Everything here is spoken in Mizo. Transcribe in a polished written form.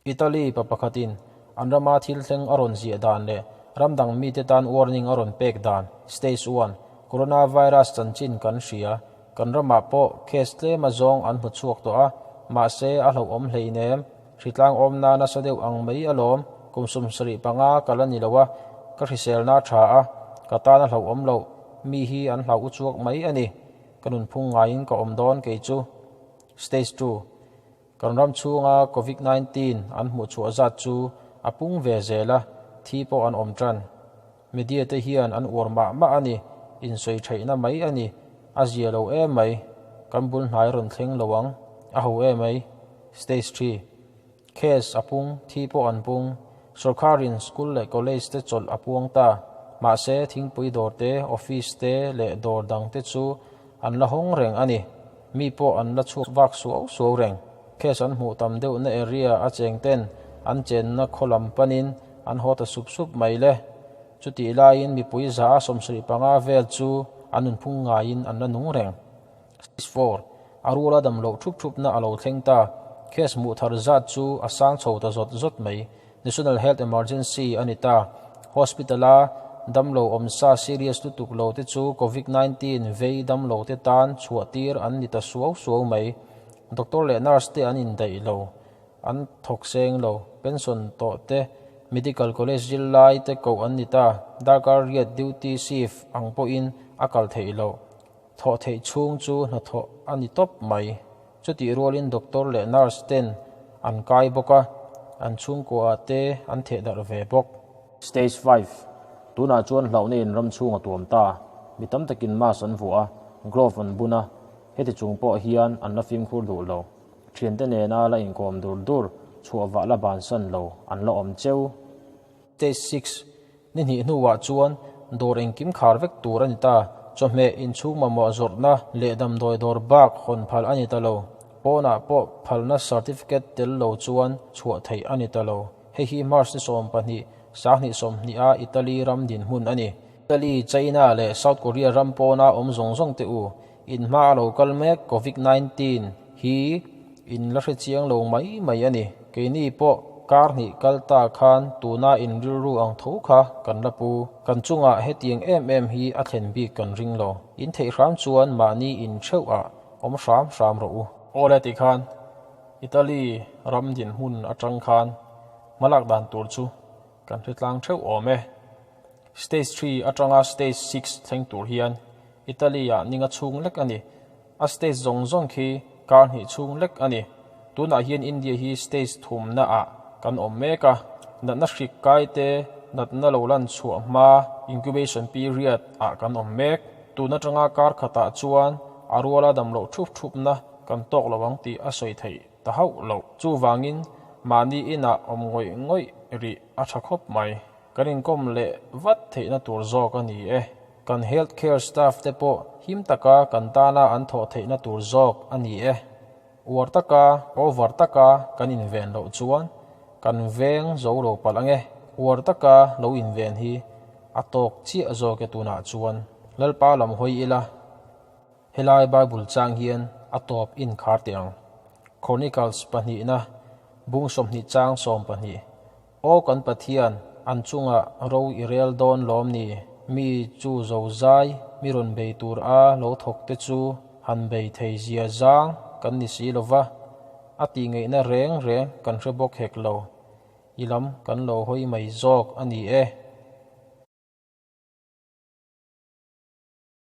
Italy pa pakhatin an rama thil thleng a rawn ziah dan leh ram dang mite tan warning a rawn pek dan, Stage one, Coronavirus chanchin kan hria. Kan ramah pawh case tlem a zawng an hmu chhuak tawh a, mahse a hlauhawm hleinem. Hritlang awmna nasa deuh ang mai alawm, kum 75 ka la ni lo a, ka hriselna a tha a, ka tan a hlauhawm loh, mi hi an hlau uchuak mai a ni. Ka nunphung ngaiin ka awm dawn kei chu. Stage two. Kan ram chhunga Covid 19 an hmuh chhuah zat chu a pung ve zel a, thi pawh an awm tan. Media te hian an uar mah mah a ni, insawi theihna mai a ni, a zia lo em mai, kan bul hnai rawn thleng lo ang, a ho em mai. Stage three. Case a pung, thi pawh an pung. Sorkarin school leh college te chawlh a puang ta. Mahse, thingpui dawr te, office te leh dawr dang te chu an la hawng reng a ni. Mi pawh an la chhuak vak suau suau reng. Case an hmuh tam deuhna area a cheng ten an chenna khaw lam panin an haw ta sup sup mai le. Chutih laiin mipui 75 vel chu an nunphung ngaiin an la nung reng. Stage four, A ruala dam loh thup thupna a lo thleng ta. Case hmuh thar zat chu a sang chho ta zawt zawt mai. National Health Emergency a ni ta. Hospital-a damlo awmsa serious lutuk lo te chu Covid 19 vei damlo te tan chhuah tir an ni ta suau suau mai. Doctor leh nurse te an indaih lo, an thawk seng lo, pension tawh te, medical college zirlai te koh an ni ta. Darkar riat duty shift ang pawhin a kal theih loh. Thawh theih chhung chu hnathawh a ni tawp mai. Chutih rualin doctor leh nurse ten an kai bawk a, an chhungkuaah te an theh darh ve bawk. Stage five, Tunah chuan hlauhna in ram chhung a tuam ta. Mi tam takin mask an vuah a, glove an bun a, heti chung pawh hian an la fimkhur duh lo. Thiante nena la inkawm dur dur, chhuah vah la bansan lo an la awm cheu. Stage six, Ni hnih hnuah chuan dawr engkim khar vek tur a ni ta. Chawhmeh inchhung mamawh zawrhna leh damdawi dawr bak hawn phal a ni ta lo. Pawnah pawh phalna certificate tel lo chuan chhuah theih a ni ta lo. Hei hi March ni 12, 2020 a Italy ram dinhmun a ni. Italy, China leh South Korea ram pawna awm zawng zawng te u, in hma a lo kal mek Covid 19 hi in la hre chiang lo mai mai a ni. Keini pawh kar hnih kal ta khan tuna in rilru ang tho kha kan la pu. Kan chungah hetiang em em hi a thlen bik kan ring lo. In theih hram chuan mahni in theuh ah awm hram hram rawh u. Awle ti khan Italy ram dinhmun atang khan hmalak dan tur chu kan hre tlang theuh awm e. Stage three atanga stage six thleng tur hian Italy-ah ninga chhung lek a ni. A stage zawng zawng khi kar hnih chhung lek a ni. Tunah hian India hi stage thumna ah kan awm mek a. Natna hrik kai te natna lo lan chhuah hma incubation period ah kan awm mek. Tun atanga kar khatah chuan a ruala damloh thup thupna kan tawk lo ang tih a sawi theih ta hauh loh. Chuvangin mahni inah awm ngawih ngawih rih a tha khawp mai. Kan inkawm leh vat theihna tur zawk a ni e. Kan health care staff te pawh him taka kan tana an thawh theihna tur zawk a ni e. Uar taka, over taka kan inven loh chuan kan veng zo lo palh ang e. Uar taka lo inven hi a tawk chiah zawk e tunah chuan. Lalpa lam hawi ila. Helai Bible chang hian a tawp inkhar teh ang. Chronicles pahnihna bung 20 chang 12. Aw kan Pathian, an chungah ro i rel dawn lawm ni? Mi chu zo zai, mi rawn bei tur a lo thawk te chu han bei thei zia zang kan ni si lo va, a tih ngaihna reng reng kan hre bawk hek lo. I lam kan lo hawi mai zawk a ni e.